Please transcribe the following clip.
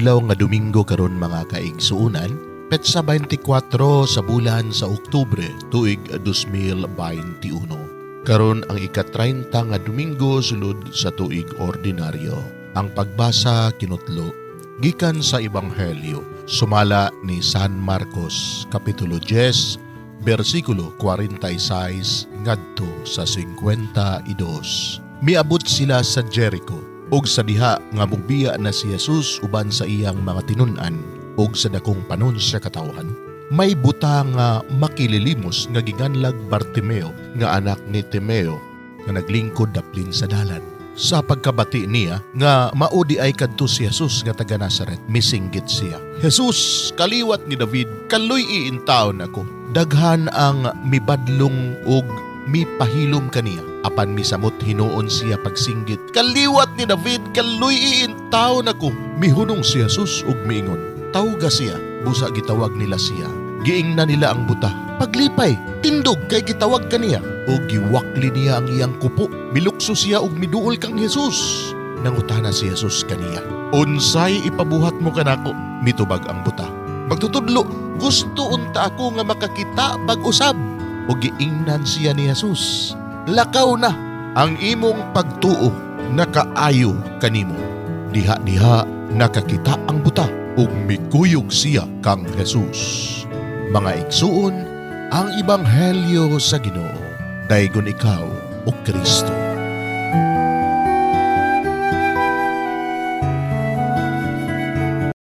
Adlaw nga Domingo karon, mga kaigsuonan, petsa 24 sa bulan sa Oktubre, tuig 2021. Karon ang ika-30 nga Domingo sulod sa tuig ordinaryo. Ang pagbasa kinutlo gikan sa Ebanghelyo sumala ni San Marcos, kapitulo 10, bersikulo 46 ngadto sa 52. Miabot sila sa Jericho ug sa diha nga mubiya na si Jesus uban sa iyang mga tinun-an ug sa dakong panon sa katawhan, may buta nga makililimos nga ginganlag Bartimeo, nga anak ni Timeo, nga naglingkod daplin sa dalan. Sa pagkabati niya nga mao diay kadto si Jesus nga taga Nazaret, misinggit siya, "Jesus, kaliwat ni David, kaluy-i intawon ako." Daghan ang mibadlong ug mipahilom kaniya. Apan misamot hinuon siya pagsinggit, "Kaliwat ni David, kaluy-i intawon ako." Mihunong si Jesus ug miingon, "Tawga siya." Busa gitawag nila siya. Giingnan nila ang buta, "Paglipay, tindog kay gitawag kaniya." Ug giwakli niya ang iyang kupo. Milukso siya ug miduol kang Jesus. Nangutana si Jesus kaniya, "Unsay ipabuhat mo kanako?" Mitubag ang buta, "Magtutudlo, gusto unta ako nga makakita bag-usab." Ug giingnan siya ni Jesus, "Lakaw na, ang imong pagtuo nakaayo kanimo." Diha-diha nakakita ang buta ug mikuyog siya kang Jesus. Mga igsuon, ang Ebanghelyo sa Ginoo. Daygon ikaw, o Kristo.